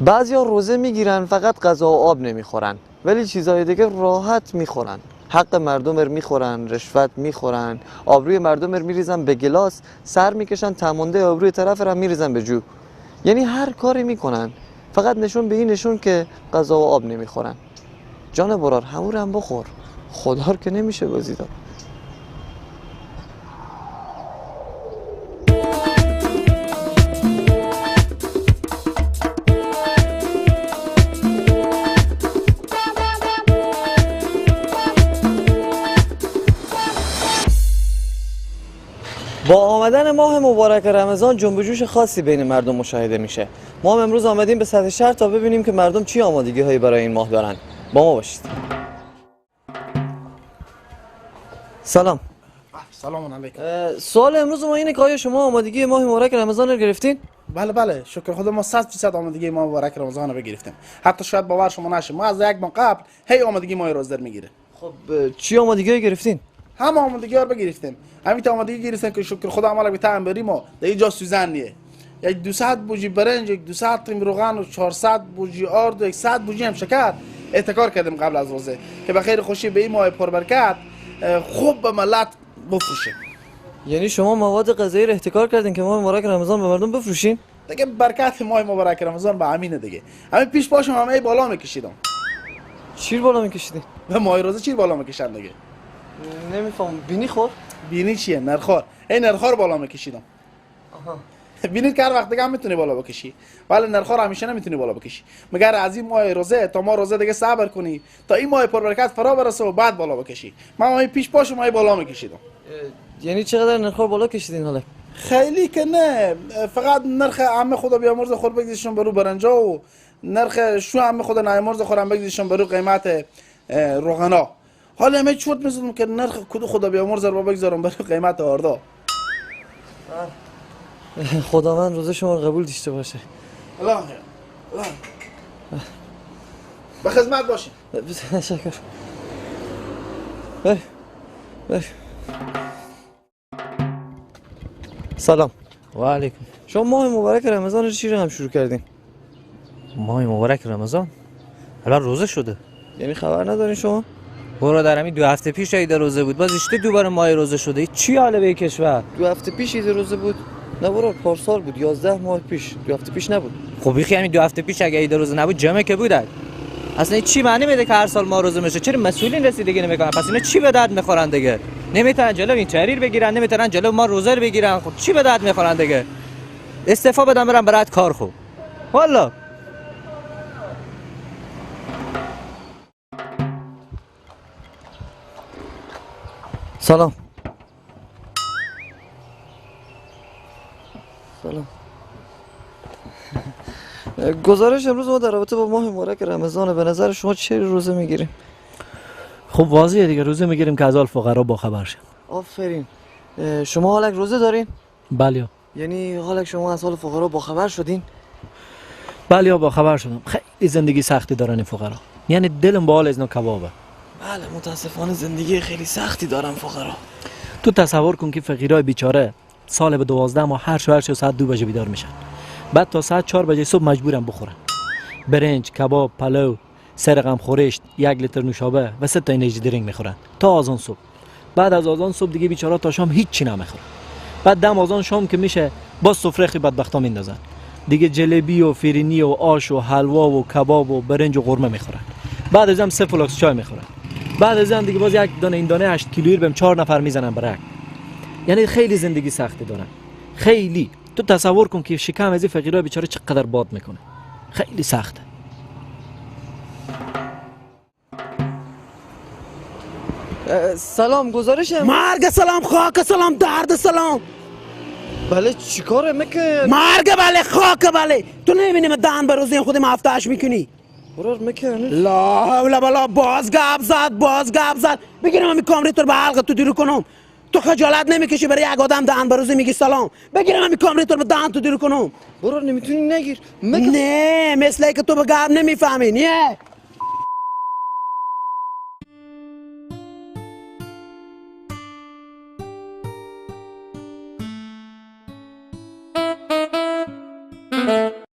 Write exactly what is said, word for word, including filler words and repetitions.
بعضیا روزه می‌گیرن، فقط غذا و آب نمی‌خورن، ولی چیزهای دیگه راحت می‌خورن. حق مردم رو می‌خورن، رشوت می‌خورن، آبروی مردم رو می‌ریزن به گلاس، سر می‌کشن، تمونده آبروی طرف رو می‌ریزن به جو. یعنی هر کاری می‌کنن، فقط نشون به این نشون که غذا و آب نمی‌خورن. جان برار، همو رو هم بخور. خدا رو که نمیشه بازی داد. با آمدن ماه مبارک رمضان، جنب و جوش خاصی بین مردم مشاهده می‌شه. ما هم امروز آمدیم به سطح شهر تا ببینیم که مردم چی آمادگی‌هایی برای این ماه دارن. با ما باشید. سلام. سلام علیکم. اه، سوال امروز ما اینه که آیا شما آمادگی ماه مبارک رمضان رو گرفتین؟ بله، بله، شکر خدا، ما صد فیصد آمادگی ماه مبارک رمضان رو بگرفتیم. حتی شاید باور شما نشه، ما از یک ماه قبل هی آمادگی ماه روزدار می‌گیره. خب، اه، چی آمادگی های گرفتین؟ همه آمادگی ها رو بگرفتیم. همین تا آمادگی گرفتیم که شکر خدا، عمل به تعم بریم و در اینجا سوزن نیه. یک دوصد بوجی برنج، یک دوصد تیم روغن و چهارصد بوجی آرد و یک صد بوجی هم شکر احتکار کردیم قبل از روزه که به خیر خوشی به این ماه پربرکت، اه، خوب به ملت بفروشیم. یعنی شما مواد غذایی رو احتکار کردین که ماه مبارک رمضان به مردم بفروشین؟ دیگه برکت ماه مبارک رمضان به همینه دیگه. همین پیش پاشم همه ای بالا می‌کشیدم. چی رو بالا می‌کشیدین؟ به ماه روزه چی رو بالا می‌کشن دیگه؟ نمی‌فهمم. بینی خور؟ بینی چیه؟ نرخار. این نرخار بالا می‌کشیدم. آها. بینید که هر وقت دیگه هم می‌تونی بالا بکشی، ولی نرخار همیشه نمی‌تونی بالا بکشی. مگر از این ماه روزه تا ماه روزه دیگه صبر کنی تا این ماه پربرکت فرا برسه و بعد بالا بکشی. من همین پیش پاشم ای بالا می‌کشیدم. اه، یعنی چقدر نرخ‌ها بالا کشیدین حالا؟ خیلی که نه، فقط نرخ همه خدا بیامرز خور بگذاشتم برو برنجا و نرخ شو همه خدا نیامرز خورم بگذاشتم برو قیمت، اه، روغنا. حالا همه چوت می‌زدم که نرخ کدو خدا بیامرز رو بگذارم برو قیمت آردا. خداوند روزه شما رو قبول داشته باشه. الله خیر. الله. به خدمت باشیم. تشکر. بریم. بریم. سلام. و علیکم. شما ماه مبارک رمضان رو چی رو هم شروع کردین؟ ماه مبارک رمضان؟ الان روزه شده. یعنی خبر ندارین شما؟ برادر، همین دو هفته پیش عید روزه بود، باز اشته دوباره ماه روزه شده. این چی حاله به این کشور؟ دو هفته پیش عید روزه بود؟ نه برار، پارسال بود، یازده ماه پیش، دو هفته پیش نبود. خب بیخی، همین دو هفته پیش اگه عید روزه نبود، جمعه که بود. اصلاً این چی معنی می‌ده که هر سال ماه روزه می‌شه؟ چرا مسئولین رسیدگی نمی‌کنن؟ پس اینا چی به درد می‌خورن دیگه؟ نمی‌تونن جلو این تحریر بگیرن، نمی‌تونن جلو ما روزه رو بگیرن. خب چی به درد می‌خورن دیگه؟ استعفا بدن، برن برات کار. خب والا. سلام. سلام. گزارش امروز ما در رابطه با ماه مبارک رمضان، به نظر شما چه روزه می‌گیریم؟ خب واضحه دیگه، روزه می‌گیریم که از حال فقرا باخبر شیم. آفرین. اه، شما حالک روزه دارین؟ بله. یعنی حالا شما از حال فقرا باخبر شدین؟ بله، یا باخبر شدم. خیلی زندگی سختی دارن این فقرا. یعنی دلم با حال از اینا کبابه. بله، متاسفانه زندگی خیلی سختی دارن فقرا. تو تصور کن که فقیرای بیچاره سال به دوازده ماه هر شو، هر شو ساعت دو بجه بیدار می‌شن. بعد تا ساعت چهار بجه صبح مجبورن بخورن. برنج، کباب، پلو، سه رقم خورشت، یک لیتر نوشابه و سه تا انرژی درینک می‌خورن تا آذان صبح. بعد از آذان صبح دیگه بیچاره‌ها تا شام هیچ چی نمی‌خورن. بعد دم آذان شام که می‌شه، باز سفره خیلی بدبختا میندازن دیگه، جلبی و فیرینی و آش و حلوا و کباب و برنج و قورمه می‌خورن. بعد از هم سه فلاکس چای می‌خورن. بعد از هم دیگه باز یک دانه این دانه هشت کیلویی رو بهم چهار نفر می‌زنن برک. یعنی خیلی زندگی سختی دارن، خیلی. تو تصور کن که شکم از این فقیرای بیچاره چقدر باد می‌کنه. خیلی سخته. اه، سلام، گزارش هم. مرگ سلام، خاک سلام، درد سلام. بله، چیکاره مکه؟ مرگ بله، خاک بله. تو نمی‌بینی من دهن به روزی خودم هفته هشت می‌کنی؟ برار مکه هنوز. لا حول ولا، باز گپ زد، باز گپ زد. بگیرم همین کامری تو رو به حلق تو دیرو کنم. تو خجالت نمی‌کشی برای یک آدم دهن به روزی میگی سلام؟ بگیرم همین کامری تو رو به دهن تو دیرو کنم. برار نمی‌تونی نگیر. مکه. نه، مثل که تو به گپ نمی‌فهمی، نه؟